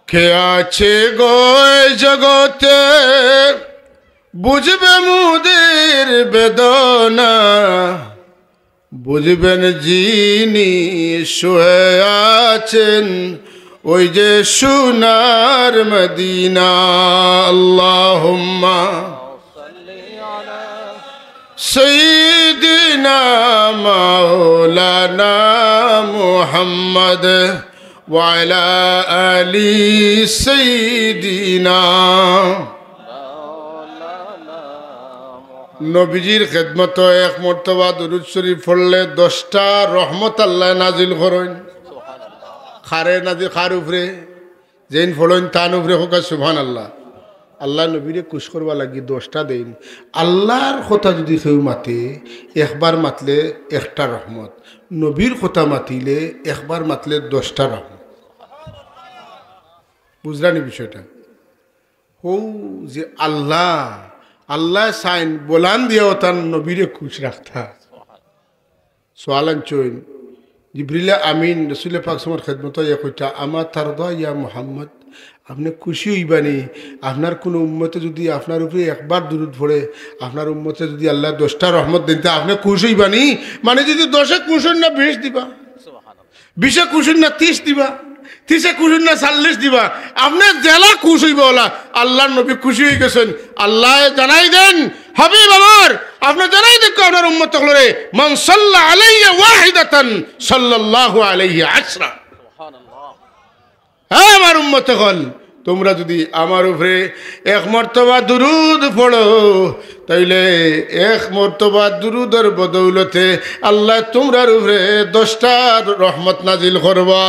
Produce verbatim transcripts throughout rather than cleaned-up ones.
কে আছে গো এই জগতে বুঝবে মোদের বেদনা, বুঝবেন যিনি শুয়ে আছেন ওই যে সোনার মদিনা। আল্লাহুম্মা সাইয়্যিদিনা মাওলানা মুহাম্মদ ওয়া আলা আলি সাইয়্যিদিনা। নবীজির খেদমতো এক মর্তবা দুরূদ শরীফ পড়লে দশটা রহমত আল্লায় নাজিল করইন। কারে নাজিল, কার উপরে? যেইন পড়ইন তান উপরে কউক্কা সুবহানাল্লাহ। আল্লায় নবীরে খুশ করবার লাগি দশটা দেইন। আল্লার কথা যুদি কেউ মাতে, একবার মাতলে একটা রহমত, নবীর কথা মাতিলে একবার মাতলে দশটা রহমত। বুঝরানি বিষয়টা? হউ যে আল্লাহ, আল্লায় চাইন বলান দিয়াও তান নবীরে খুশ রাখতা। সওয়াল আনছইন, জিবরিলে আমিন রসুলে পাক সাল্লাল্লাহু আলাইহি ওয়াসাল্লামর খেদমতো আইয়া কইতা, "আমা তারদা ইয়া মুহাম্মদ, আপনে খুশি অইবানি আপনার কুনু উম্মতে যুদি আপনার উপরে একবার দুরূদ পড়ে, আপনার উম্মতে যুদি আল্লায় দশটা রহমত দেইন, তে আপনে খুশ অইবানি?" মানে যুদি দশে খুশ অইন না, বিশ দিবা, বিশে খুশ অইন না, তিশ দিবা, তিশে খুশ অইন না, চাল্লিশ দিবা। আপনে যেলা খুশ অইবা অলা। আল্লার নবী খুশি অইগেছইন। আল্লায় জানাই দেন, "হাবিব আমার, আপনে জানাই দেউক্কা আপনার উম্মত অকলরে, মান সাল্লা আলাইয়া ওয়াহিদাতান সাল্লাল্লাহু আলাইহি আশরা।" হে আমার উম্মত অকল, তুমরা যুদি আমার উপরে এক মর্তবা দুরূদ পড়ো, তাইলে এক মর্তবা দুরূদর বদৌলতে আল্লায় তুমরার উপরে দশটা রহমত নাজিল করবা।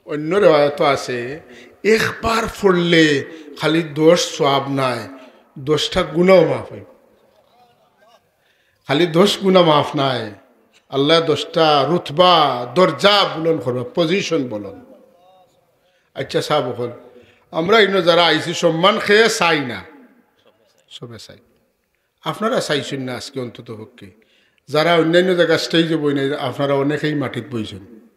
অইন্য রেওয়ায়তো আছে, একবার পড়লে খালি দশ সওয়াব নায়, দশটা গুনাও মাফ অইবো। খালি দশ গুনা মাফ নায়, আল্লায় দশটা রুতবা, দরজা বুলন্দ করবা, position বুলন্দ। আইচ্ছা সাব অকল, আমরা ইনো যারা আইছি সম্মান কেউ চাই না, সবে চাই। আপনারা চাইছইন না আজকে অন্তত পক্ষে। যারা অইন্যাইন্য জাগা stage-এ বইন নাই, আপনারা অনেকেই মাটিত বইছইন।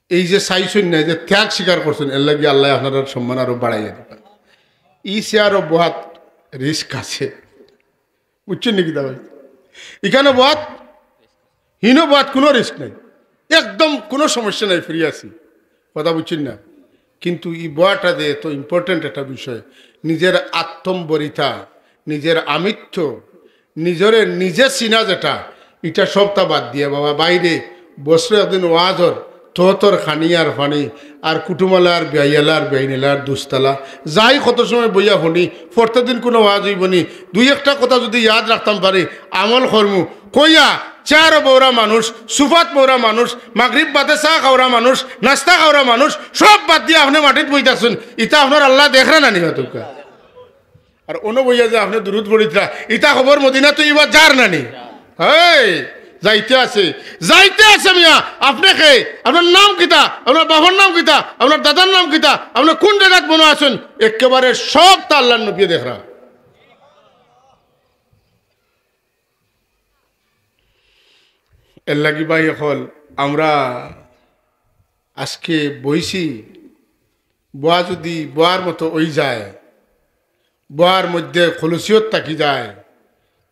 এই যে চাইছইন না, এই যে ত্যাগ স্বীকার করছইন, এরলাগি আল্লায় আপনারার সম্মান আরো বাড়াইয়া দিবা। ই চেয়ারো বওয়াত risk আছে, বুঝছইন নি কিতা ভাই? ইখানো বওয়াত, হিনো বওয়াত কুনু risk নাই, একদম কুনু সমস্যা নাই, free আছি, কথা বুঝছইন না? কিন্তু ই বওয়াটা যে এত important একটা বিষয়, নিজের আত্মম্বরিতা, নিজের আমিত্ব, নিজরে নিজে চিনা যেটা, ইটা সবটা বাদ দিয়া বাবা বাইরে বছরে একদিন ওয়াজ অর, তো তোর খানি আর ফানি, আর কুটুমালা আর বিয়াইয়ালা আর বিয়াইনেলা আর দুস্তালা, যাই কত সময় বইয়া হুনি, পরতেক দিন কুনু ওয়াজ অইবো নি, দুই একটা কথা যুদি ইয়াদ রাখতাম পারি, আমল করমু, কইয়া চেয়ারো বওরা মানুষ, সুফাত বওরা মানুষ, মাগরিব বাদে চা খাওরা মানুষ, নাস্তা খাওরা মানুষ, সব বাদ দিয়া আপনে মাটিত বই থাকছইন, ইতা আপনার আল্লায় দেখরা না নি বা তুকা? আর অনো বইয়া যে আপনে দুরুদ পড়িতরা, ইতা খবর মদিনাত ইবার যার না নি? হেই, যাইতে আছে, যাইতে আছে মিয়া। আপনে কে? আপনার নাম কিতা? আপনার বাবার নাম কিতা? আপনার দাদার নাম কিতা? আপনে কুন জাগাত বনো আছইন? একেবারে সবতা আল্লার নবীয়ে দেখরা। এরলাগি ভাই অকল, আমরা আজকে বইছি, বওয়া যুদি বওয়ার মতো অইযায়, বওয়ার মধ্যে খুলুসিয়ত থাকি যায়,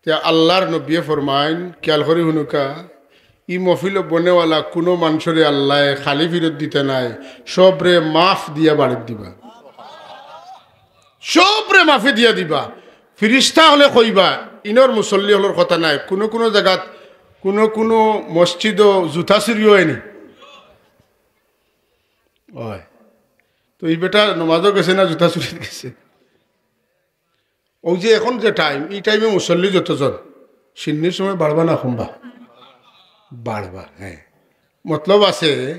তে আল্লার নবীয়ে ফরমাইন, খিয়াল করি হুনুকা, ই মহফিলো বনেওয়ালা কুনু মানষরে আল্লায় খালি ফিরত দিতা নায়, সবরে মাফ দিয়া বাড়িত দিবা, সবরে মাফে দিয়া দিবা। ফিরিস্তা অকলে কইবা, ইনর মুসল্লি অকলর কথা নায়, কুনু কুনু জাগাত কুনু কুনু মসজিদো জুতা চুরিও অয়নি। অয়, তো ই বেটা নমাজো গেছে না জুতা চুরিত গেছে? অউ যে এখন যে time, ই time-এ মুসল্লি যতজন, শিন্নির সময় বাড়বা না কমবা? বাড়বা, হ্যাঁ। মতলব আছে,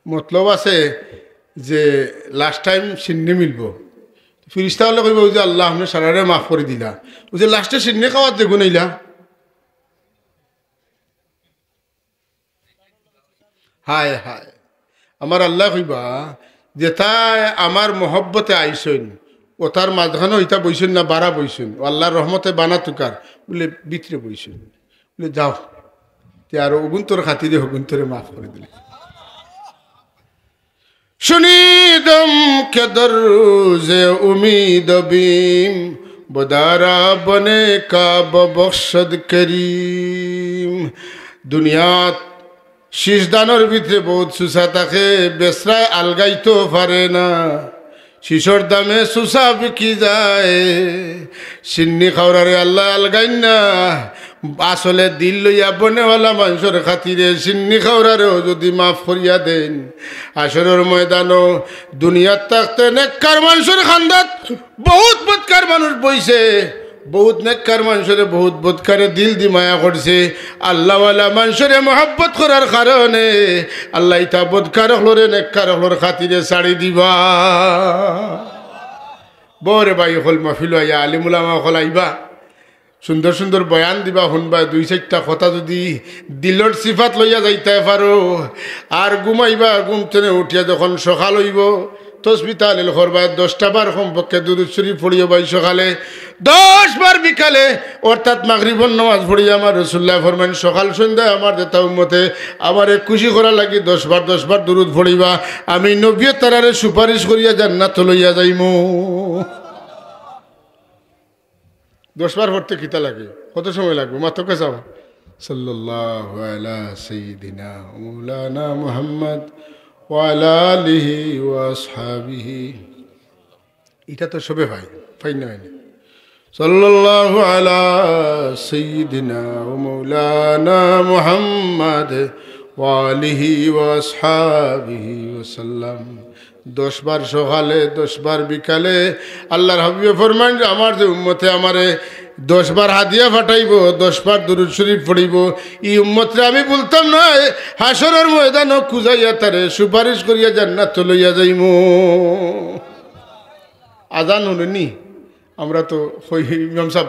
মতলব আছে যে last time শিন্নি মিলবো। ফিরিস্তা অকলে কইবা, "অউ যে আল্লাহ, আপনে সারারে মাফ করি দিলা, অউ যে last-এ শিন্নি খাওয়াত যেগুন আইলা।" হায় হায়, আমার আল্লায় কইবা, "যেতায় আমার মহব্বতে আইছইন, অতার মাঝখানো ইতা বইছইন না, বারা বইছইন, অউ আল্লার রহমতে বানা তুকার, বুলে ভিতরে বইছইন।" বুলে, "যাও।" তে আর অগুন্তর খাতিরে হগুন্তরে মাফ করি দিলে। چنیدم که در روز امید بیم، بدارا بنے کا ببخشد کریم۔ দুনিয়াত শীষ ধানর ভিতরে বহুত সুসা থাকে, বেচরায় আলগাইতো পারে না। শীষর দামে সুসা বিকি যায়। শিন্নি খাওরারে আল্লায় আলগাইন না। আসলে দিল লইয়া বনেওয়ালা মানষর খাতিরে শিন্নি খাওরারেও যুদি মাফ করিয়া দেইন, হাশরর ময়দানো দুনিয়াত থাকতে নেককার মানষর কান্দাত বহুত বদকার মানুষ বইছে, বহুত নেককার মানষরে বহুত বদকারে দিল দি মায়া করছে। আল্লাহওয়ালা মানষরে মহব্বত করার কারণে আল্লায় ইতা বদকার অকলরে নেককার অকলর খাতিরে ছাড়ি দিবা। বউরে ভাই অকল, মাহফিলো আইয়া আলিম উলামা অকল আইবা, সুন্দর সুন্দর বয়ান দিবা, হুনবা, দুই চাইরটা কথা যুদি দিলর সিফাত লইয়া যাইতায় পারো, আর ঘুমাইবা, ঘুম থনে উঠিয়া যখন সকাল অইবো, তসবি তাহলিল করবায়, দশটা বার কমপক্ষে দুরুদ শরিফ পড়িও ভাই সকালে, দশ বার বিকালে, অর্থাৎ মাগরিবর নামাজ পড়িয়া আমার রসুলুল্লায় ফরমাইন, সকাল সন্ধ্যায় আমার যেতা উম্মতে আমারে খুশি করার লাগি দশ বার, দশ বার দুরুদ পড়িবা, আমি নবীয়ে তারারে সুপারিশ করিয়া জান্নাতো লইয়া যাইমু। দশ বার পড়তে কিতা লাগে? কত সময় লাগবো? মাত্র কে চাও? সাল্লাল্লাহু আলা সাইয়্যিদিনা মাওলানা মুহাম্মদ ওয়া আলা আলিহি ওয়া আসহাবিহি। ইটা তো সবে পাই, পাই না, পাই না। সাল্লাল্লাহু আলা সাইয়্যিদিনা ওয়া মাওলানা মুহাম্মদ ওয়া আলিহি ওয়া আসহাবিহি ওয়া সাল্লাম। দশ বার সকালে, দশ বার বিকালে। আল্লাহর হাবিবে ফরমাইন যে, আমার যে উম্মতে আমারে দশ বার হাদিয়া পাঠাইবো, দশ বার দুরুদ শরিফ পড়িবো, ই উম্মতরে আমি ভুলতাম নায়। হাশরর ময়দানো খুজাইয়া তারে সুপারিশ করিয়া জান্নাতো লইয়া যাইমু। আজান হুনইন নি? আমরা তো কই, ইমাম সাব,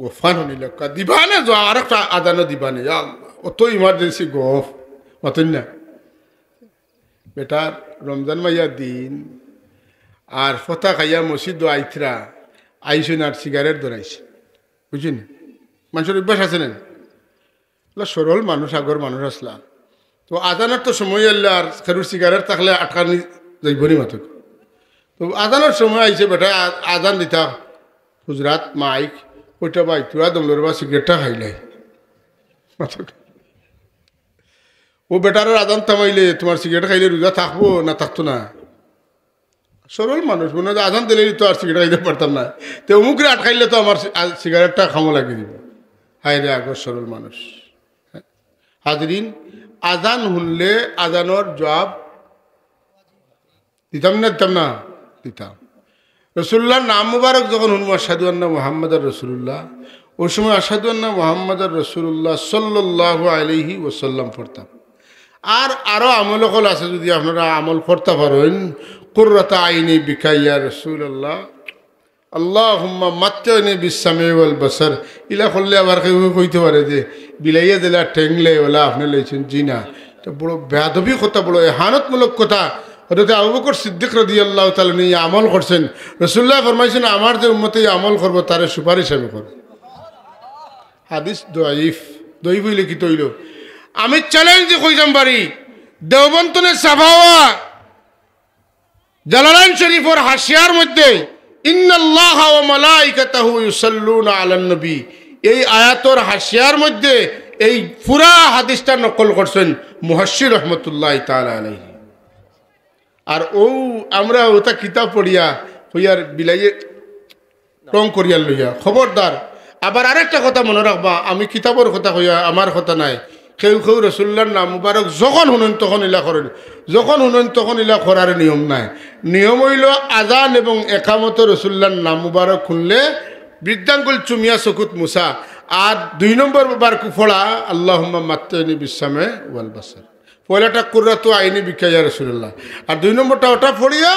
গফান হুনিলে কা দিবানে, যা আরেকটা আজানও দিবানে, ইয়া আল্লাহ, অত emergency গফ, মাতইন না। বেটার রমজান মাইয়া দিন, আর ফতা খাইয়া মসজিদো আইতরা, আইছইন আর সিগারেট ধরাইছইন, বুঝছইন নি? মানষর অভ্যাস আছে না? অলা সরল মানুষ, আগর মানুষ আছলা। তো আজানর তো সময় আইলে আর কেউর সিগারেট থাকলে আটকানি যাইবো নি মাতউক্কা। তো আজানর সময় আইছে বেটা, আ-, আজান দিতা, হুজরাত, মাইক, কইতা ভাই, থুড়া দম লরবা, সিগারেটটা খাইলাই। মাতউক্কা। অউ বেটারর আজান থামাইলে তুমার সিগারেট খাইলে রোজা থাকবো না থাকতো না? সরল মানুষ, মনে অয় আজান দিলেই তো আর সিগারেট খাইতাম পারতাম না, তে অমুকরে আটকাইলে তো আমার সি-, আ-, সিগারেটটা কামো লাগি দিবো। হায়রে আগর সরল মানুষ। হাজিরিন, আজান হুনলে আজানর জুয়াব দিতাম না, দিতাম না? দিতাম। রসুলুল্লাহর নাম মুবারক যখন হুনমু, আশহাদু আন্না মুহাম্মাদার রাসূলুল্লাহ, অউ সময় আশহাদু আন্না মুহাম্মাদার রাসূলুল্লাহ সাল্লাল্লাহু আলাইহি ওয়াসাল্লাম পড়তাম। আর আরো আমল অকল আছে, যুদি আপনারা আমল করতা পারইন, কুররাতা আইনি বিকা ইয়া রাসূলুল্লাহ, আল্লাহুম্মা মাত্তিনি বিস সামি ওয়াল বাসার। ইলা করলে আবার কেউ কইতে পারে যে, বিলাইয়ে দিলা ঠেংলে ওলা আপনে লইছইন, জি না। তো বড় বেয়াদবি কথা, বড় এহানতমূলক কথা। হযরতে আবু বকর সিদ্দিক রাদিয়াল্লাহু তাআলা আনহু ই আমল করছইন। রাসূলুল্লায় ফরমাইছইন, আমার যে উম্মতে ই আমল করবো, তারে সুপারিশ আমি করমু। হাদিস দয়ীফ, দয়ীফ অইলে কিতা অইলো? আমি challenge দি কইতাম পারি, দেওবন্দ থনে ছাপা অওয়া জালালাইন শরীফর হাশিয়ার মধ্যে, "ইন্নাল্লাহা ওয়া মালাইকাতাহু ইউসাল্লুনা আলান নবী", এই আয়াতর হাশিয়ার মধ্যে এই পুরা হাদিসটা নকল করছইন মুহাশশি রহমতুল্লাহি তাআলা আলাইহি। আর অউ আমরা অতা কিতাব পড়িয়া কইয়ার বিলাইয়ে রং করিয়ার লইয়া। খবরদার, আবার আরেকটা কথা মনো রাখবা, আমি কিতাবর কথা কইয়ার, আমার কথা নায়। কেউ কেউ রসুলুল্লাহর নাম মুবারক যখন হুনইন তখন ইলা করইন, যখন হুনইন তখন ইলা করার নিয়ম নায়। নিয়ম অইলো আজান এবং একামতো রসুলুল্লাহর নাম মুবারক হুনলে বৃদ্ধাঙ্গুল চুমিয়া চকুত মুছা, আর দুই নম্বর বার কু পড়া, "আল্লাহুম্মা মাত্তিনি বিস সামি ওয়াল বাসার।" পয়লাটা কুররাতু আইনি বিকা ইয়া রাসূলুল্লাহ। আর দুই নম্বরটা অটা পড়িয়া,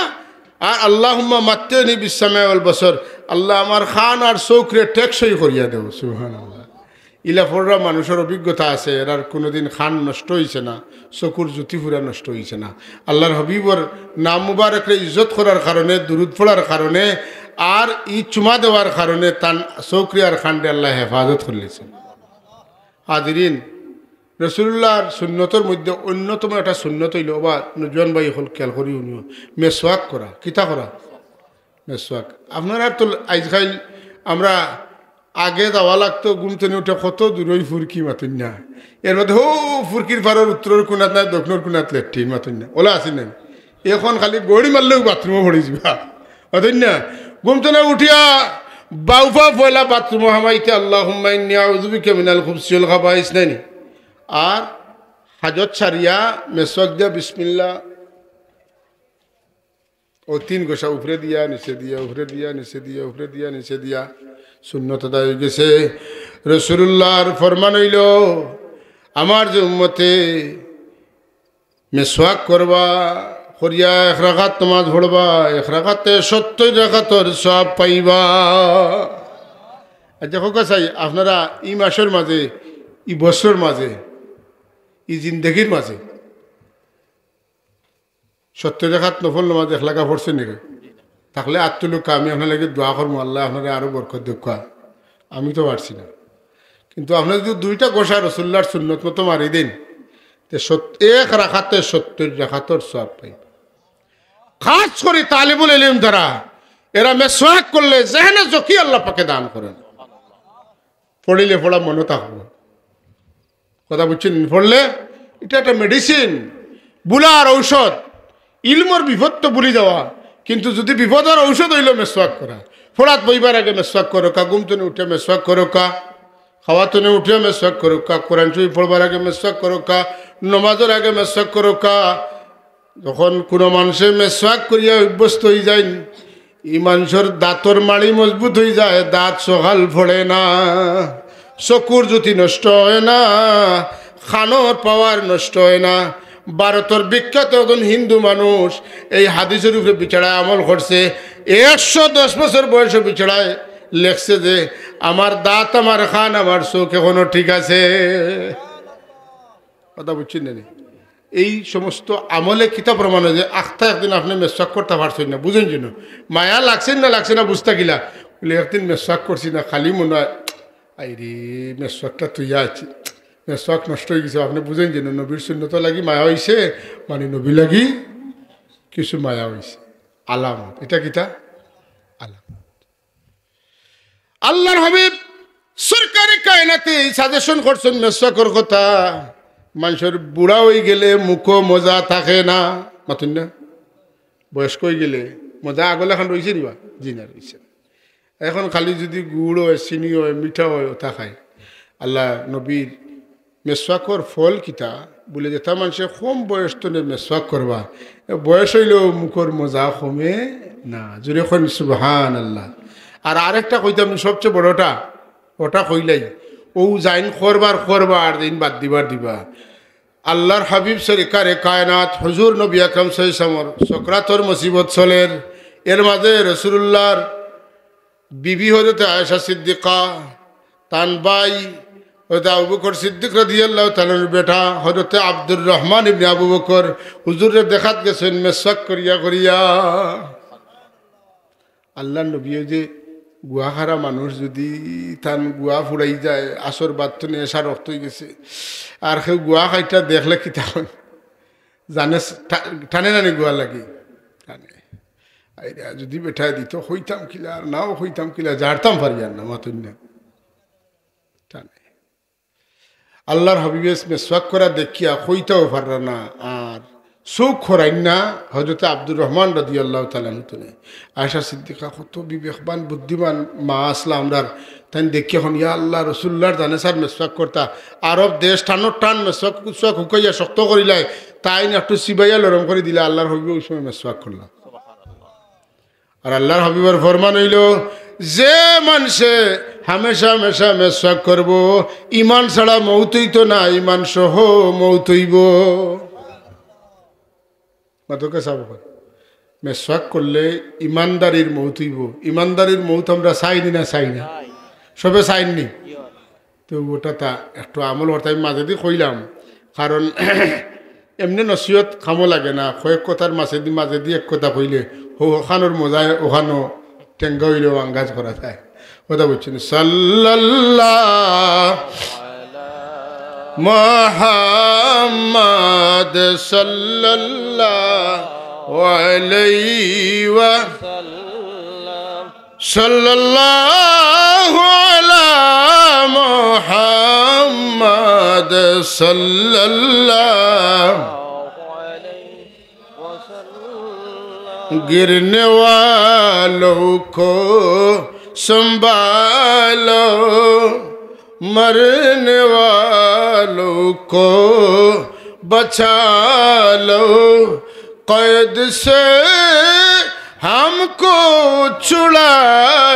আর "আল্লাহুম্মা মাত্তিনি বিস সামি ওয়াল বাসার", আল্লাহ আমার কান আর চউখরে টেকসই করিয়া দেও। সুবহানাল্লাহ। ইলা পড়রা মানুষর অভিজ্ঞতা আছে, এরার কুনুদিন কান নষ্ট অইছে না, চকুর জ্যোতি পুরা নষ্ট অইছে না। আল্লাহর হাবিবর নাম মুবারকরে ইজ্জত করার কারণে, দুরুদ পড়ার কারণে, আর ই চুমা দেওয়ার কারণে তান চউখরে আর কানরে আল্লায় হেফাজত করিলিছইন। হাজিরিন, রসুলুল্লাহর সুন্নতর মধ্যে অন্যতম একটা সুন্নত অইলো, ওবা নওজোয়ান ভাই অকল খেয়াল করি হুনিও, মেসওয়াক করা। কিতা করা? মেসওয়াক। আপনারার তো আইজকাইল আমরা আগে যাওয়া লাগতো, ঘুম তনে উঠে কত দূরই ফুরকি, মাতইন না। এর মধ্যে হো ফুরকির পারর উত্তরর কোনাত নাই, দক্ষিণর কোনাত লেট্রিন, মাতইন না। ওলা আছে নাই? এখন খালি ঘড়ি মারলেও বাথরুমো পড়ি যিবা, মাতইন না? ঘুম তনে উঠিয়া বাউফা পয়লা বাথরুমো হামাইতে আল্লাহুম্মা ইন্নী আউযু বিকা মিনাল খুবসি ওয়াল খাবাইস নাইনি। আর হাজত সারিয়া মেসওয়াক দিয়া বিসমিল্লাহ, ও তিন ঘষা উপরে দিয়া, নিচে দিয়া, উপরে দিয়া, নিচে দিয়া, উপরে দিয়া, নিচে দিয়া, সুন্নত আদায় অই গেছে। রসুলুল্লাহর ফরমান অইলো, আমার যে উম্মতে মেসওয়াক করবা, করিয়া এক রাকাত নামাজ পড়বা, এক রাকাতে সত্তইর রাকাতর সওয়াব পাইবা। আচ্ছা, কউক্কা চাই, আপনারা ই মাসর মাঝে, ই বছরর মাঝে, ই জিন্দেগির মাঝে সত্তইর রাকাত নফল নামাজ একলাগা পড়ছইন নি? থাকলে আত তুলউক্কা, আমি আপনার লাগি দোয়া করমু, আল্লায় আপনারে আরো বরকত দেউক্কা। আমি তো পারছি না, কিন্তু আপনে যুদি দুইটা ঘষা রসুলুল্লাহর সুন্নত মতো মারি দেইন, তে সত-, এক রাকাতে সত্তইর রাকাতর সওয়াব পাইবা। খাস করি তালিবুল ইলিম যারা, এরা মেসওয়াক করলে জেহেনে জকি আল্লাহ পাকে দান করইন। পড়িলে পড়া মনো থাকবো। কথা বুঝছইন নি? পড়লে ইটা একটা মেডিসিন, ভুলার ঔষধ। ইলমর বিপদ তো ভুলি যাওয়া, কিন্তু যুদি বিপদর ঔষধ অইলো মেসওয়াক করা। পড়াত বইবার আগে মেসওয়াক করউক্কা, ঘুম তনে উঠিয়া মেসওয়াক করউক্কা, খাওয়া তনে উঠিয়া মেসওয়াক করউক্কা, কোরআন শরীফ পড়বার আগে মেসওয়াক করউক্কা, নমাজর আগে মেসওয়াক করউক্কা। যখন কুনু মানষে মেসওয়াক করিয়া অভ্যস্ত অইযাইন, ই মানষর দাঁতর মাড়ি মজবুত অইযায়, দাঁত সকাল পড়ে না, চকুর জ্যোতি নষ্ট অয় না, কানর পাওয়ার নষ্ট অয় না। ভারতর বিখ্যাত একজন হিন্দু মানুষ এই হাদিসর উপরে বেচারায় আমল করছে। একশো দশ বছর বয়সে বেচারায় লেখছে যে, "আমার দাঁত, আমার কান, আমার চোখ এখনো ঠিক আছে।" কথা বুঝছইন নি? এই সমস্ত আমলে কিতা প্রমাণ অয় যে আখতা একদিন আপনে মেসওয়াক করতা পারছইন না, বুঝইন যেন। মায়া লাগছে না লাগছে না বুঝতা কিলা? বলে, "একদিন মেসওয়াক করছি না, খালি মনো অয়, আইরে, মেসওয়াকটা থইয়া আইছি, মেসওয়াক নষ্ট অই গেছে।" আপনে বুঝইন যেন নবীর সুন্নতর লাগি মায়া অইছে, মানে নবীর লাগি কিছু মায়া অইছে। আলামত। ইটা কিতা? আলামত। আল্লাহর হাবিব সরকারে কায়নাতে ই সাজেশন করছইন মেসওয়াকর কথা। মানষর বুড়া অইগেলে মুখো মজা থাকে না, মাতইন না? বয়স্ক অইগেলে মজা আগর লাখান রইছে নি বা? জি না, রইছে না। এখন খালি যুদি গুড় অয়, চিনি অয়, মিঠা অয়, ওটা খায়। আল্লাহর নবীর মেসওয়াকর ফল কিতা? বলে, যেতা মানষে কম বয়স তনে মেসওয়াক করবা, এ বয়স অইলেও মুখর মজা কমে না। জোরে কইন সুবহানাল্লাহ। আর আরেকটা কইতাম, সবচেয়ে বড়টা, ওটা কইলাই, অউ যেইন করবার করবা, আর যেইন বাদ দিবার দিবা। আল্লাহর হাবিব সরকারে কায়নাত হুজুর নবী আকরাম সাল্লাল্লাহু আলাইহি ওয়াসাল্লামর সকরাতর মুসিবত চলের, এর মাঝে রসুলুল্লাহর বিবি হযরতে আয়েশা সিদ্দিকা, তান ভাই হযরতে আবু বকর সিদ্দিক রাদিয়াল্লাহু তাআলা আনহুর বেটা হযরতে আব্দুর রহমান ইবনে আবু বকর হুজুররে দেখাত গেছইন মেসওয়াক করিয়া করিয়া। আল্লাহর নবীয়ে যে গুয়াখারা মানুষ, যুদি তান গুয়া ফুরাই যায়, আসর বাদ তনে এশার অক্ত অই গেছে, আর কেউ গুয়া খাইতা দেখলে কিতা অয়? জানে টা-, টানে নানি গুয়া লাগি? টানে। আইরা যুদি বেটায় দিত, কইতাম কিলা, আর নাও কইতাম কিলা, জারতাম পারি আর না, মাতইন না। টানে। আল্লাহর হাবিবে মেসওয়াক করা দেখিয়া কইতাও পাররা না, আর চউখ খরাইন না হযরতে আব্দুর রহমান রাদিয়াল্লাহু তাআলা আনহু তনে। আয়েশা সিদ্দিকা কত বিবেকবান, বুদ্ধিমান মা আছলা আমরার, তাইন দেখিয়া কইন, "ইয়া আল্লাহ, রসুলুল্লাহর জানে সার মেসওয়াক করতা।" আরব দেশ টানর টান মেসওয়াক কুসওয়াক হুকাইয়া শক্ত করিলায়, তাইন একটু চিবাইয়া লরম করি দিলা, আল্লাহর হাবিবে অউ সময় মেসওয়াক করলা। আর আল্লাহর হাবিবর ফরমান অইলো, যে মানষে হামেশা হামেশা মেসওয়াক করবো, ইমান ছাড়া মউত অইতো না, ইমান সহ মউত অইবো। মাতউক্কা চাইন, মেসওয়াক করলে ইমানদারির মউত অইবো। ইমানদারির মউত আমরা চাইনি না, চাই না? সবে চাইননি? তে ওটা তা একটু আমল করতে আমি মাঝেদি কইলাম, কারণ এমনে নসিহত কামো লাগে না, কয়েক কথার মাঝেদি, মাঝেদি এক কথা কইলে হো-, ওখানোর মজায় ওখানো টেঙ্গা অইলেও আঙ্গাজ করা যায়। কথা বুঝছইন? সাল্লাল্লাহু محمد صلى الله عليه وسلم. صلى الله على محمد صلى الله. गिरने वालों को संभालो, मरने वालों को बचा लो, कैद से हमको छुड़ा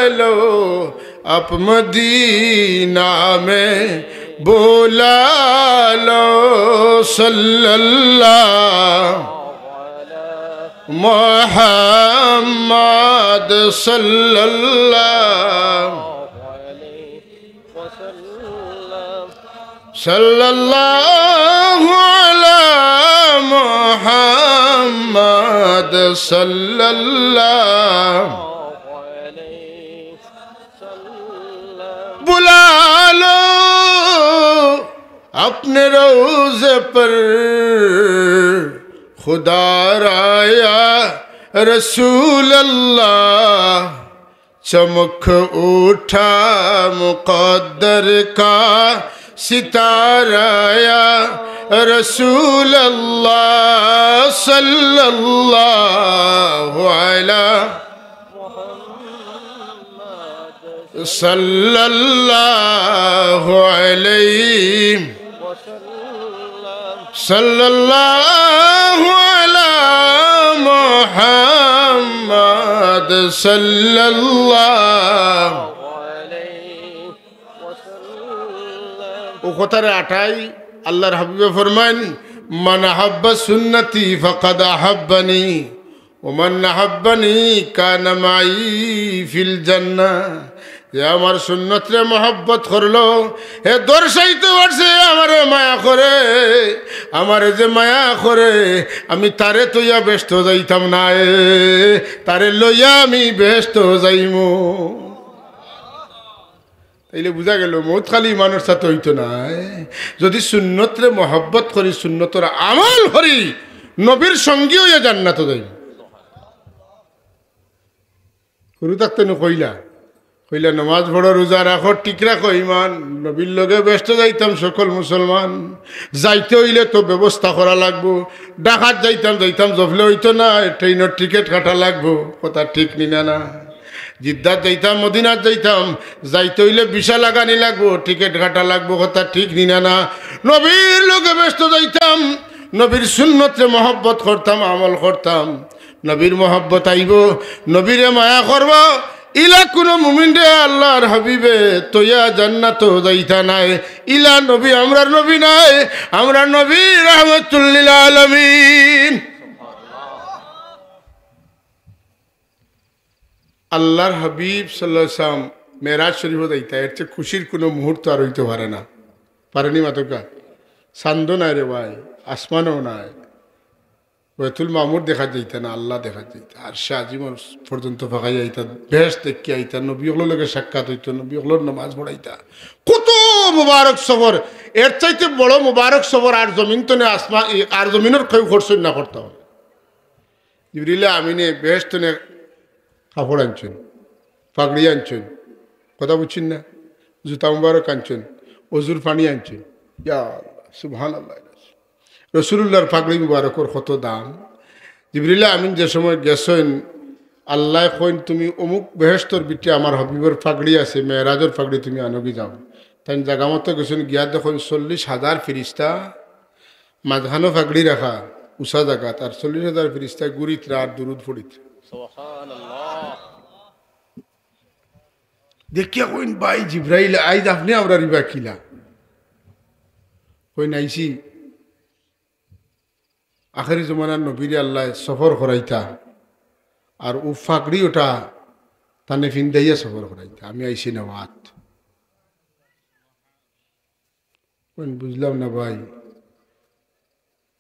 लो, अब मदीना में बुला लो. صلى الله محمد صلى الله. صلى الله على محمد صلى الله. بلا لو اپنے روضے پر خدا را یا رسول اللہ، چمک اٹھا مقدر کا ستارہ یا رسول اللہ. صلى الله على صلى الله عليه. صلى الله على محمد صلى الله. অউ কথারে আটাই আল্লার হাবিবে ফরমাইন, من أحب سنتي فقد أحبني. ومن أحبني كان معي في الجنة. যে আমার সুন্নতরে মহব্বত করলো, হে দর্শাইতে পারছে আমারে মায়া করে। আমারে যে মায়া করে, আমি তারে থইয়া বেহেস্তো যাইতাম নায়, তারে লইয়া আমি বেহেস্তো যাইমু। তাইলে বুঝা গেল, মউত খালি ইমানর সাথে অইতো নায়। যুদি সুন্নতরে মহব্বত করি, সুন্নতর আমল করি, নবীর সঙ্গী অইয়া জান্নাতো যাইমু। হুরু থাকতে নু কইলা, কইলা, নমাজ পড়ো, রোজা রাখো, ঠিক রাখো ইমান, নবীর লগে বেহেস্তো যাইতাম সকল মুসলমান। যাইতে অইলে তো ব্যবস্থা করা লাগবো। ঢাকাত যাইতাম, যাইতাম, জফলে অইতো নায়, ট্রেইনর টিকেট কাটা লাগবো, কথা ঠিক নি না? না, জিদ্দাত যাইতাম, মদিনাত যাইতাম, যাইতে অইলে ভিসা লাগানি লাগবো, টিকেট কাটা লাগবো, কথা ঠিক নি না? না, নবীর লগে বেহেস্তো যাইতাম, নবীর সুন্নতরে মহব্বত করতাম, আমল করতাম, নবীর মহব্বত আইবো, নবীরে মায়া করবো। ইলা কুনু মুমিনরে আল্লার হাবিবে থইয়া জান্নাতো যাইতা নায়। ইলা নবী আমরার নবী নায়, আমরার নবী রাহমাতুল লিল আলামিন। আল্লার হাবিব সাল্লাল্লাহু আলাইহি ওয়াসাল্লাম মেরাজ শরীফো যাইতা, এর চেয়ে খুশির কুনু মুহূর্ত আর অইতো পারে না। পারে নি মাতউক্কা? চান্দও নাই রে ভাই, আসমানও নাই। বায়তুল মামুর দেখা যাইতা না, আল্লা দেখা যাইতা। আরশে আজিম পর্যন্ত ফাঁকাইয়া আইতা, বেহেস্ত দেখিয়া আইতা, নবী অকলর লগে সাক্ষাৎ অইতো, নবী অকলর নমাজ পড়াইতা। কত মুবারক সফর, এর চাইতে বড় মুবারক সফর আর জমিন তনে আসমা-, ই, আর জমিনর কেউ করছইন না করতা। জিবরিলে আমিনে বেহেস্ত তনে কাপড় আনছইন, পাগড়ি আনছইন, কথা বুঝছইন না? জুতা মুবারক আনছইন, অজুর পানি আনছইন। ইয়া আল্লাহ, সুবহানাল্লাহ। রসুলুল্লাহর পাগড়ি মুবারকর কত দাম। জিবরিলে আমিন যে সময় গেছইন, আল্লায় কইন, "তুমি অমুক বেহেস্তর ভিতরে আমার হাবিবর পাগড়ি আছে, মেরাজর পাগড়ি তুমি আনোগি যাও।" তাইন জাগা মতো গেছইন, গিয়া দেখইন চল্লিশ হাজার ফিরিস্তা মাঝখানো পাগড়ি রাখা উষা জাগাত, আর চল্লিশ হাজার ফিরিস্তায় ঘুরিতরা আর দুরুদ পড়িতরা। সুবহানাল্লাহ। দেখিয়া কইন, "ভাই জিব্রাইল, আইজ আপনে আমরার ইবা কিলা?" কইন, "আইছি আখেরি জমানার নবীরে আল্লায় সফর করাইতা, আর অউ পাগড়ি ওটা তানে ফিন্দাইয়া সফর করাইতা, আমি আইছি নেওয়াত।" কইন, "বুঝলাম না ভাই,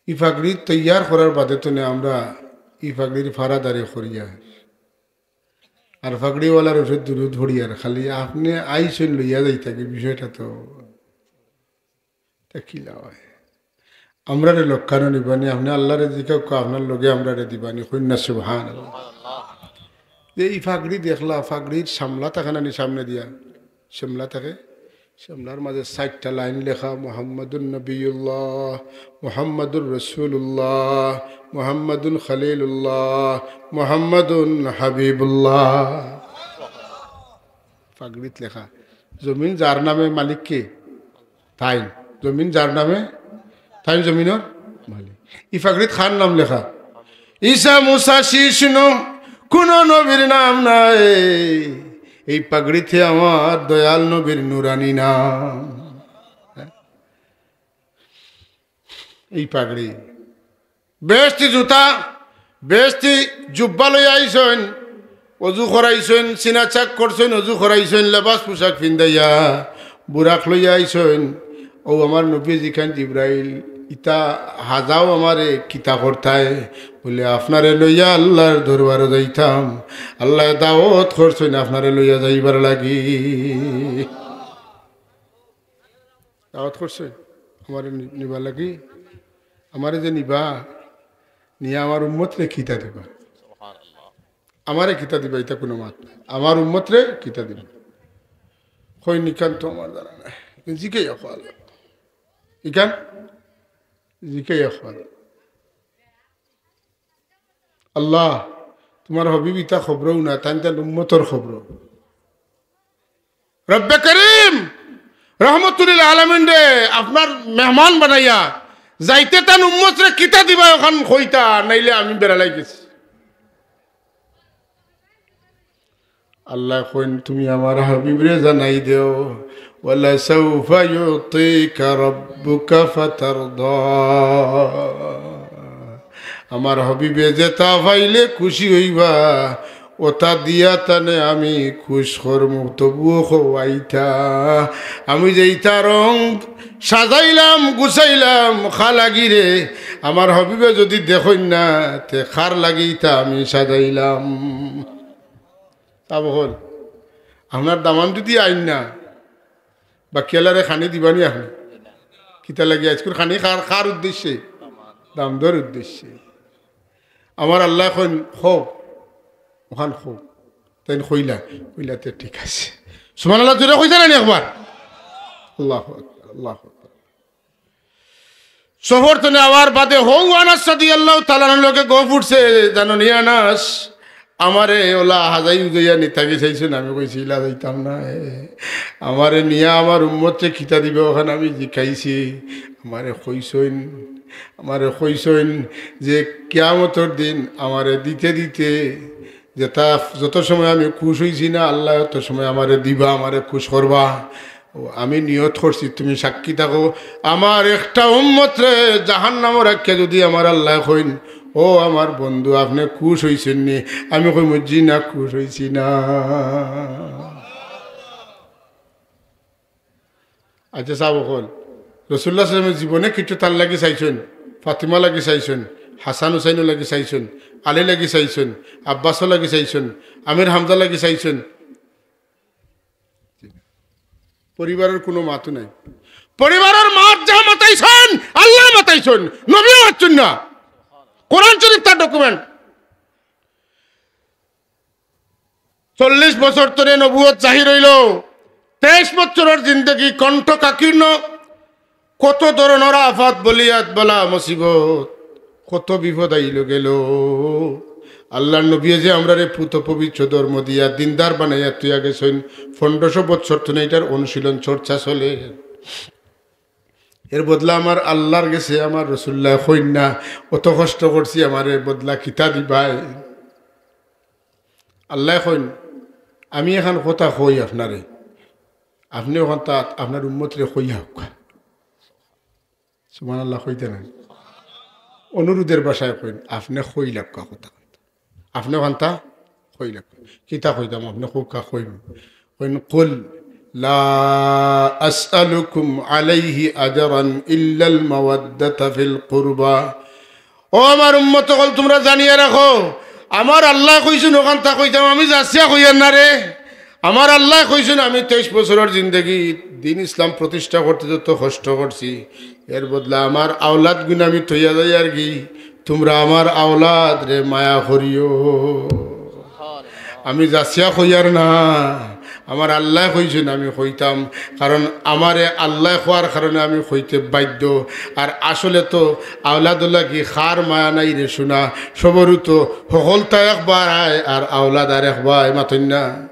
ই পাগড়ি তৈয়ার করার বাদে তনে আমরা ই পাগড়ির ফারাদারি করিয়ার, আর পাগড়িওয়ালার উপরে দুরুদ পড়িয়ার, খালি আপনে আইছইন লইয়া যাইতাগি, বিষয়টা তো।" কিলা অয়? আমরারে লগে কেনে নিবানি, আপনে আল্লারে জিকাউক্কা, আপনার লগে আমরারে দিবানি, কইন না সুবহানাল্লাহ। যে ই পাগড়ি দেখলা, পাগড়ির সামলা থাকে না নি সামনে দিয়া? সামলা থাকে? সামলার মাঝে চাইরটা লাইন লেখা, "মুহাম্মাদুন নবিয়ুল্লাহ, মুহাম্মাদুর রাসূলুল্লাহ, মুহাম্মাদুন খলিলুল্লাহ, মুহাম্মাদুন হাবিবুল্লাহ।" পাগড়িত লেখা। জমিন যার নামে, মালিক কে? তাইন। জমিন যার নামে, তাইন জমিনর মালিক। ই পাগড়িত কার নাম লেখা? ঈসা, মুসা, শিশ নু, কুনু নবীর নাম নাই। এই পাগড়িতে আমার দয়াল নবীর নুরানি নাম। এই পাগড়ি। বেহেশতি জুতা, বেহেশতি জুব্বা লইয়া আইছইন, অজু করাইছইন, সিনা চাক করছইন, অজু করাইছইন, লেবাস পোশাক ফিন্দাইয়া, বুরাক লইয়া আইছইন। অউ আমার নবী জিকাইন, "জিব্রাইল, ইতা হাজাও আমারে কিতা করতায়?" বলে, "আপনারে লইয়া আল্লার দরবারো যাইতাম, আল্লায় দাওত করছইন আপনারে লইয়া যাইবার লাগি।" দাওত করছইন আমারে নি-, নিবার লাগি। আমারে যে নিবা, নিয়া আমার উম্মতরে কিতা দিবা? আমারে কিতা দিবা, ইতা কুনু মাত নাই। আমার উম্মতরে কিতা দিবা? কইন, "ইখান তো আমার জানা নাই।" জিকাইয়া কওয়া লাগবো। ইখান জিকাইয়া কওয়া লাগবো। আল্লাহ, তুমার হাবিব ইতা খবরও না, তাইন তান উম্মতর খবর। রব্বে করিম, রহমতুল্লিল আলামিনরে আপনার মেহমান বানাইয়া যাইতে তান উম্মতরে কিতা দিবা অখান কইতা, নাইলে আমি বেড়ালাই গেছি। আল্লায় কইন, "তুমি আমার হাবিবরে জানাই দেও, ওয়ালা সাউফা ইউতিকা রাব্বুকা ফাতারদা।" আমার হাবিবে যেতা পাইলে খুশি অইবা, অতা দিয়া তানে আমি খুশ করমু। তবুও কওয়াইতা, আমি যে ইতা রং সাজাইলাম, গুছাইলাম, কা লাগিরে, আমার হাবিবে যুদি দেখইন না, তে কার লাগি ইতা আমি সাজাইলাম? তা বহল, আপনার দামান যুদি আইন না, বাকিআলারে খানি দিবানি আপনে? কিতা লাগি আইজকুর খানি কার, কার উদ্দেশ্যে? দামদর উদ্দেশ্যে। আমার আল্লায় কইন, "কও, অখান কও।" তাইন কইলা, কইলা, "তে ঠিক আছে।" সুবহানাল্লাহ, জোরে কইতা নানি একবার? আল্লাহু আকবার, আল্লাহু আকবার। সফর তনে আওয়ার বাদে হউ আনাস রাদিয়াল্লাহু তাআলা আনহুর লগে গফ উঠছে, জানো নি আনাস, আমারে অলা হাজাই উজাইয়া নিতা গি চাইছইন, আমি কইছি, "ইলা যাইতাম না, এ। আমারে নিয়া আমার উম্মতরে কিতা দিবা, অখান আমি জিকাইছি।" আমারে কইছইন, আমারে কইছইন যে কিয়ামতর দিন আমারে দিতে দিতে যেতা, যত সময় আমি খুশ অইছি না, আল্লায় অত সময় আমারে দিবা, আমারে খুশ করবা। ও, আমি নিয়ত করছি, তুমি সাক্ষী থাকো, আমার একটা উম্মতরে জাহান্নামো রাখিয়া যুদি আমার আল্লায় কইন, "ও আমার বন্ধু, আপনে খুশ অইছইন নি?" আমি কইমু, "জি না, খুশ অইছি না।" আচ্ছা, সাব অকল, রাসুলুল্লাহ সাল্লাল্লাহু আলাইহি ওয়াসাল্লামে জীবনে কিচ্ছু তার লাগি চাইছইন, ফাতিমা লাগি চাইছইন, হাসান হুসাইন লাগি চাইছইন, আলী লাগি চাইছইন, আব্বাস লাগি চাইছইন, আমির হামজা লাগি চাইছইন। পরিবারর কুনু মাতও নাই। পরিবারর মাত যা মাতাইছইন, আল্লায় মাতাইছইন, নবীয়ে মাতছইন না। কোরআন শরীফ তার document। চল্লিশ বছর তনে নবুয়ত জাহির অইলো, তেইশ বছরর জিন্দেগি কণ্ঠ কাকীর্ণ, কত ধরনর আফাত, বলিয়াত, বালা, মুসিবত, কত বিপদ আইলো গেলো। আল্লার নবীয়ে যে আমরারে পুত পবিত্র ধর্ম দিয়া দিনদার বানাইয়া থইয়া গেছইন, পনেরোশো বছর তনে ইটার অনুশীলন চর্চা চলে। এর বদলা আমার আল্লার গেছে আমার রাসুলুল্লায় কইন না, "অত কষ্ট করছি, আমারে বদলা কিতা দিবায়?" আল্লায় কইন, "আমি এখান কথা কই আপনারে, আপনে অখানতা আপনার উম্মতরে কইয়া হউক্কা।" সুবহানাল্লাহ কইতা নায়? অনুরোধর ভাষায় কইন, "আপনে কইলাউক্কা কথা।" আপনে অখানতা কইলাউক্কা। কিতা কইতাম, আপনে কউক্কা, কইমু। কইন, "কুল লা আসআলুকুম আলাইহি আজরান ইল্লাল মাওয়াদ্দাতা ফিল কুরবা।" ও আমার উম্মত অকল, তুমরা জানিয়া রাখো, আমার আল্লায় কইছইন অখানতা কইতাম, আমি যাচিয়া কইয়ার না রে। আমার আল্লায় কইছইন, আমি তেইশ বছরর জিন্দেগি দিন ইসলাম প্রতিষ্ঠা করতে যত কষ্ট করছি, এর বদলা আমার আওলাদ গুন আমি থইয়া যাইয়ার গি। তুমরা আমার আওলাদরে মায়া করিও। আমি যাচিয়া কইয়ার না, আমার আল্লায় কইছইন আমি কইতাম, কারণ আমারে আল্লায় কওয়ার কারণে আমি কইতে বাধ্য। আর আসলে তো আওলাদর লাগি কার মায়া নাই রে সোনা, সবরউ তো হকলতা একবার আয় আর আওলাদ আরেকবার, মাতইন না?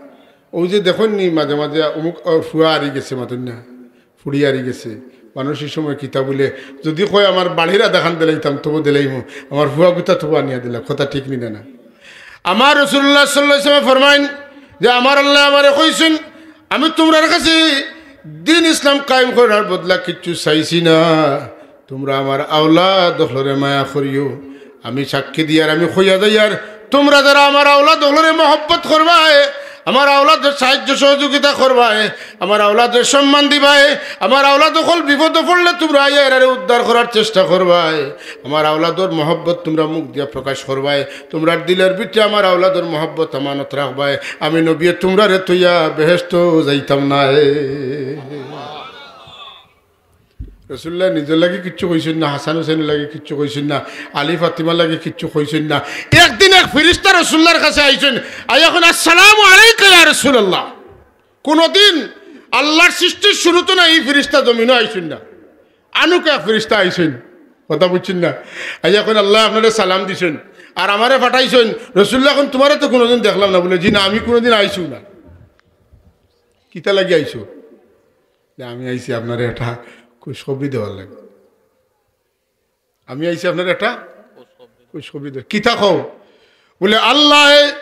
অউ যে দেখইন নি মাঝে মাঝে অমুক, ও, ফুয়া হারি গেছে, মাতইন না? ফুড়ি হারি গেছে। মানুষ ই সময় কিতা বুলে, যুদি কয় আমার বাড়ির আধাখান দিলাইতাম, তবু দিলাইমু, আমার ফুয়া গুতা তবু আনিয়া দিলা, কথা ঠিক নি না? আমার রাসূলুল্লাহ সাল্লাল্লাহু আলাইহি ওয়াসাল্লাম ফরমাইন যে আমার আল্লায় আমারে কইছইন, আমি তুমরার কাছে দিন ইসলাম কায়েম করার বদলা কিচ্ছু চাইছি না, তুমরা আমার আওলাদ অকলরে মায়া করিও। আমি সাক্ষী দিয়ার, আমি কইয়া যাইয়ার, তুমরা যারা আমার আওলাদ অকলরে মহব্বত করবায়, আমার আওলাদরে সাহায্য সহযোগিতা করবায়, আমার আওলাদরে সম্মান দিবায়, আমার আওলাদ অকল বিপদো পড়লে তুমরা আইয়া এরারে উদ্ধার করার চেষ্টা করবায়, আমার আওলাদর মহব্বত তুমরা মুখ দিয়া প্রকাশ করবায়, তুমরার দিলর ভিতরে আমার আওলাদর মহব্বত আমানত রাখবায়, আমি নবীয়ে তুমরারে থইয়া বেহেশতো যাইতাম নায়। রাসূলুল্লাহ নিজর লাগি কিচ্ছু কইছইন না, হাসান হুসাইনর লাগি কিচ্ছু কইছইন না, আলী ফাতিমার লাগি কিচ্ছু কইছইন না। একদিন এক ফিরিস্তা রাসূলুল্লাহর কাছে আইছইন, আইয়া কইন, "আসসালামু আলাইকা ইয়া রাসূলুল্লাহ।" কুনুদিন আল্লাহর সৃষ্টির শুরুত না ই ফিরিস্তা জমিনো আইছইন না। আনুক এক ফিরিস্তা আইছইন, কথা বুঝছইন না? আইয়া কইন, "আল্লায় আপনারে সালাম দিছইন, আর আমারে পাঠাইছইন।" রাসূলুল্লাহ কইন, "তুমারে তো কুনুদিন দেখলাম না।" বুলে, "জি না, আমি কুনুদিন আইছিউ না।" "কিতা লাগি আইছো?" "না, আমি আইছি আপনারে একটা খুশখবরি দেওয়ার লাগি। আমি আইছি আপনারে একটা খুশখবরি দেওয়ার।" "কিতা কও?" বুলে, "আল্লায়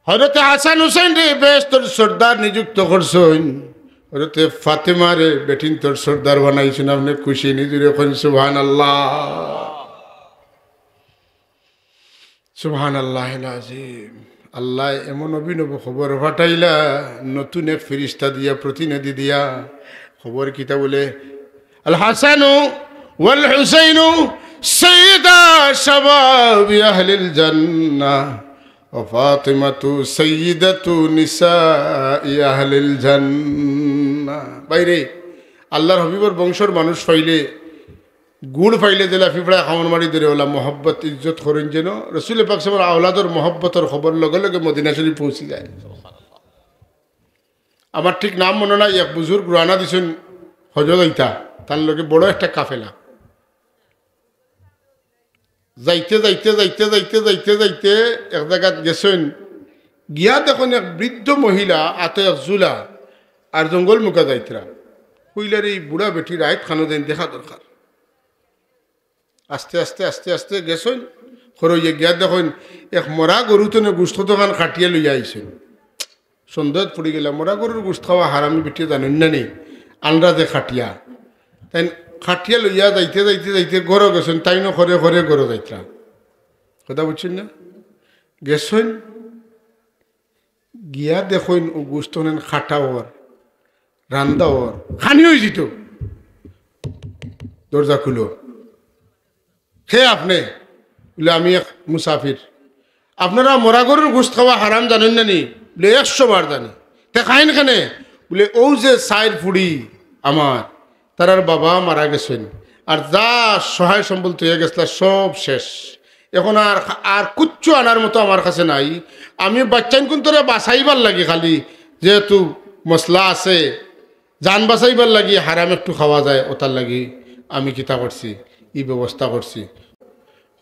হযরতে হাসান হুসাইনরে বেহেশতর সর্দার নিযুক্ত করছইন, হযরতে ফাতেমারে বেটিন্তর সর্দার বানাইছইন, আপনে খুশি নি?" জুরে কইন সুবহানাল্লাহ। সুবহানাল্লাহিল আজিম। আল্লায় এমন অভিনব খবর পাঠাইলা, নতুন এক ফিরিস্তা দিয়া, প্রতিনিধি দিয়া। খবর কিতা বুলে, "আল হাসানু ওয়াল হুসাইনু সাইয়্যিদা শাবাবি আহলিল জান্নাহ ওয়া ফাতিমাতু সাইয়্যিদাতু নিসাই আহলিল জান্নাহ।" ভাইরে, আল্লাহর হাবিবর বংশর মানুষ পাইলে গুড় পাইলে যেলা পিঁপড়ায় কামড় মারি ধরে, অউলা মহব্বত ইজ্জত করইন যেন। রসুল পাক সাল্লাল্লাহু আলাইহি ওয়াসাল্লামর আওলাদর মহব্বতর খবর লগে লগে মদিনা শরীফ পৌঁছি যায়। আমার ঠিক নাম মনো নাই, এক বুজুর্গ রওয়ানা দিছইন হজো যাইতা, তান লগে বড় একটা কাফেলা। যাইতে যাইতে যাইতে যাইতে যাইতে যাইতে এক জাগাত গেছইন, গিয়া দেখইন এক বৃদ্ধ মহিলা আতো এক ঝুলা আর জঙ্গল মুখা যাইতরা। কইলা, "রে, ই বুড়া বেটি রাইত খানো দেন দেখা দরকার।" আস্তে আস্তে আস্তে আস্তে গেছইন, খরইয়া গিয়া দেখইন এক মরা গরু তনে গুস্ত কতখান কাটিয়া লইয়া আইছইন। সন্দেহত পড়ি গেলা, মরা গরুর গুস্ত খাওয়া হারামি বেটিয়ে জানইন না নি, আন্দাজে কাটিয়া। তাইন কাটিয়া লইয়া যাইতে যাইতে যাইতে ঘরো গেছইন, তাইনও খরে খরে ঘরো যাইতরা। কথা বুঝছইন না? গেছইন, গিয়া দেখইন অউ গুস্ত অনেন কাটা অর, রান্দা অর, খানি অইযিতো। দরজা খুলো। "কে আপনে?" বুলে, "আমি এক মুসাফির।" "আপনারা মরা গরুর গুস্ত খাওয়া হারাম জানইন না নি?" বুলে, "একশো বার জানি।" "তে খাইন কেনে?" বুলে, "অউ যে চাইর ফুড়ি আমার, তারার বাবা মারা গেছইন, আর যা সহায় সম্বল থইয়া গেছলা সব শেষ। এখন আর, আর কুচ্ছু আনার মতো আমার কাছে নাই। আমি বাইচ্চাইন কুন্তরে বাঁচাইবার লাগি খালি, যেহেতু মসলা আছে, জান বাঁচাইবার লাগি হারাম একটু খাওয়া যায়, অতার লাগি আমি কিতা করছি, ই ব্যবস্থা করছি।"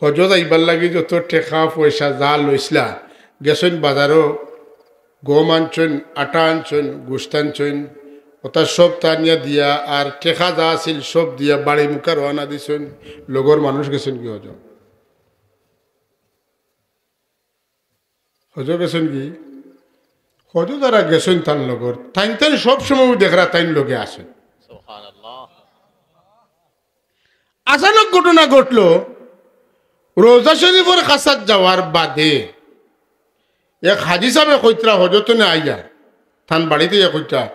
হজো যাইবার লাগি যত টেকা পয়সা যা লইছলা, গেছইন বাজারো, গম আনছইন, আটা আনছইন, গুস্ত আনছইন, অতা সব তা আনিয়া দিয়া, আর টেকা যা আছিল সব দিয়া বাড়ি মুখা রওয়ানা দিছইন। লগর মানুষ গেছইন গি হজো? হজো গেছইন গি? হজো যারা গেছইন তান লগর, তাইন তাইন সব সময় দেখরা তাইন লগে আছইন। সুবহানাল্লাহ। আচানক ঘটনা ঘটলো, রওজা শরীফর কাছাত যাওয়ার বাদে এক হাজি সাবে কইতরা হজো তনে আইয়া, তান বাড়িত আইয়া কইতরা,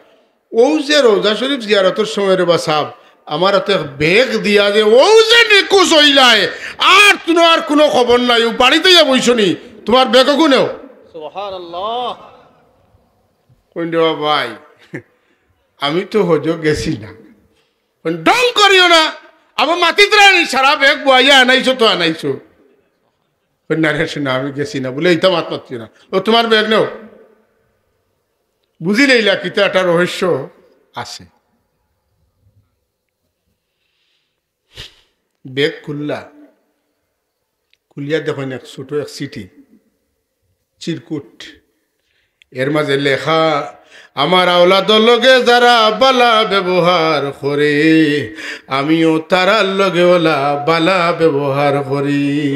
"অউ যে রওজা শরীফ জিয়ারতর সময় রে বা সাব, আমার আতো এক ব্যাগ দিয়া যে অউ যে নিখোঁজ অইলায়, আর তুনো আর কুনু খবর নাই, অউ বাড়িত আইয়া বইছো নি, তুমার ব্যাগ কুনে?" সুবহানাল্লাহ। কইন রে বা ভাই, আমি তো হজো গেছি না। কইন, ঢং করিও না। আবার মাতিত্রা নি, সারা ব্যাগ বওয়াইয়া আনাইছো তো আনাইছো। কইন, না রে সোনা, আমি গেছি না। বুলে, ইতা মাত মাতিও না। ও, তুমার ব্যাগ নেও। বুঝিলাইলা, কিতা একটা রহস্য আছে। ব্যাগ খুললা, খুলিয়া দেখইন এক ছোট এক চিঠি, চিরকুট। এর মাঝে লেখা, "আমার আওলাদর লগে যারা বালা ব্যবহার করে, আমিও তারার লগে ওলা বালা ব্যবহার করি।"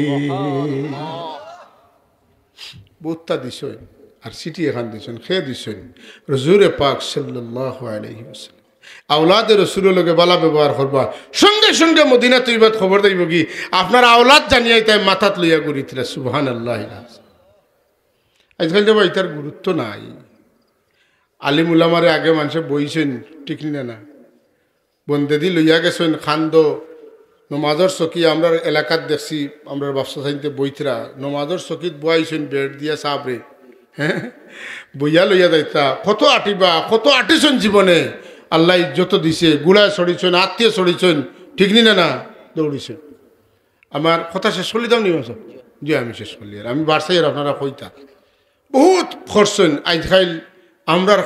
বউততা দিছইন, আর চিঠি এখান দিছইন, কে দিছইন? হুজুরে পাক সাল্লাল্লাহু আলাইহি ওয়াসাল্লাম। আওলাদে রসুলর লগে বালা ব্যবহার করবা, সঙ্গে সঙ্গে মদিনা তৈবাত খবর দেইবগি, আপনার আওলাদ জানিয়াই তাই মাথাত লইয়া ঘুরিত্রা। সুবহানাল্লাহ। আজকাল তো ভাই, ইতার গুরুত্ব নাই। আলিম উলামারে আগে মানষে বইছইন, ঠিক নি না? বন্দেদি লইয়া গেছইন, খান্দ, নমাজর চকি আমরার এলাকাত দেখছি, আমরার বাফসা সাইনতে বইত্রা, নমাজর চকিত বওয়াইছইন, বেড দিয়া সাবরে, হ্যাঁ, বইয়া লইয়া যাইতা। কত আটিবা, কত আটিছইন জীবনে, আল্লায় ইজ্জত দিছে, গুড়ায় ছড়িছইন, আত্তিয়ে ছড়িছইন, ঠিক নি না? না, দৌড়িছইন। আমার কথা শেষ করি দাও নি, মাস্টার? জি, আমি শেষ করি। আর আমি বাড়ছাই আর আপনারা কইতা। বউত করছইন। আইজকাইল আমরার,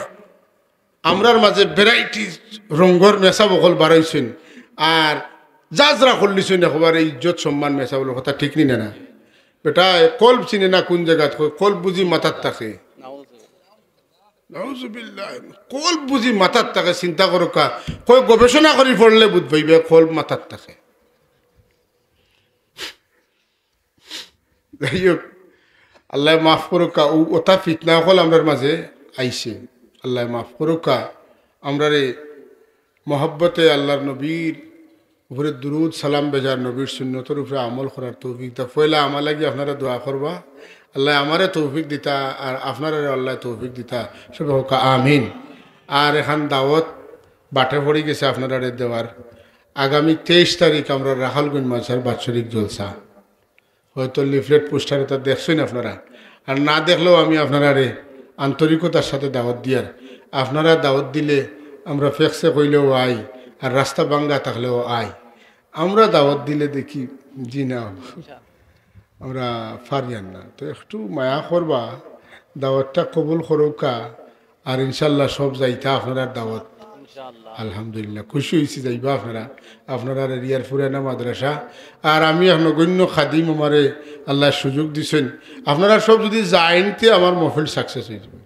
আমরার মাঝে ভ্যারাইটি রঙ্গর মেসাব অকল বাড়াইছইন। আর যাজরা করলিছইন একেবারে ইজ্জত সম্মান মেসাব অকলর কথা, ঠিক নি না? না, বেটা, কলব চিনে না কুন জাগাত কয়, কলব বুঝি মাথাত থাকে। নাউজুবিল্লাহ। কলব বুঝি মাথাত থাকে, চিন্তা করউক্কা। কয় গবেষণা করি পড়লে বুঝ পাইবে, কলব মাথাত থাকে। যাই হোক, আল্লায় মাফ করউক্কা, অউ অতা ফিতনা অকল আমরার মাঝে আইছে। আল্লায় মাফ করউক্কা, আমরারে মহব্বতে আল্লার নবীর উপরে দুরুদ সালাম বেজার, নবীর সুন্নতর উপরে আমল করার তৌফিক দেউক। পয়লা আমার লাগি আপনারা দোয়া করবা, আল্লায় আমারে তৌফিক দিতা, আর আপনারারে আল্লায় তৌফিক দিতা, সবে কউক্কা আমিন। আর এখান দাওয়াত বাটে পড়ি গেছে আপনারারে দেওয়ার। আগামী তেইশ তারিখ আমরার রাখালগঞ্জ মাদ্রাসার বাৎসরিক জলসা। হয়তো লিফলেট পোস্টার ইতা দেখছইন আপনারা, আর না দেখলেও আমি আপনারারে আন্তরিকতার সাথে দাওয়াত দিয়ার। আপনারা দাওয়াত দিলে আমরা ফেকসে কইলেও আই, আর রাস্তা ভাঙ্গা থাকলেও আই। আমরা দাওয়াত দিলে দেখি, জি না, আমরা পারিয়ার না। তো একটু মায়া করবা, দাওয়াতটা কবুল করউক্কা, আর ইনশাল্লাহ সব যাইতা আপনারার দাওয়াত। ইনশাআল্লাহ। আলহামদুলিল্লাহ, খুশি অইছি যাইবা আপনারা, আপনারার এরিয়ার পুরানা মাদ্রাসা। আর আমি এক নগণ্য খাদিম, আমারে আল্লায় সুযোগ দিছইন, আপনারা সব যুদি যাইন তে আমার মহফিল সাকসেস অইযিবো।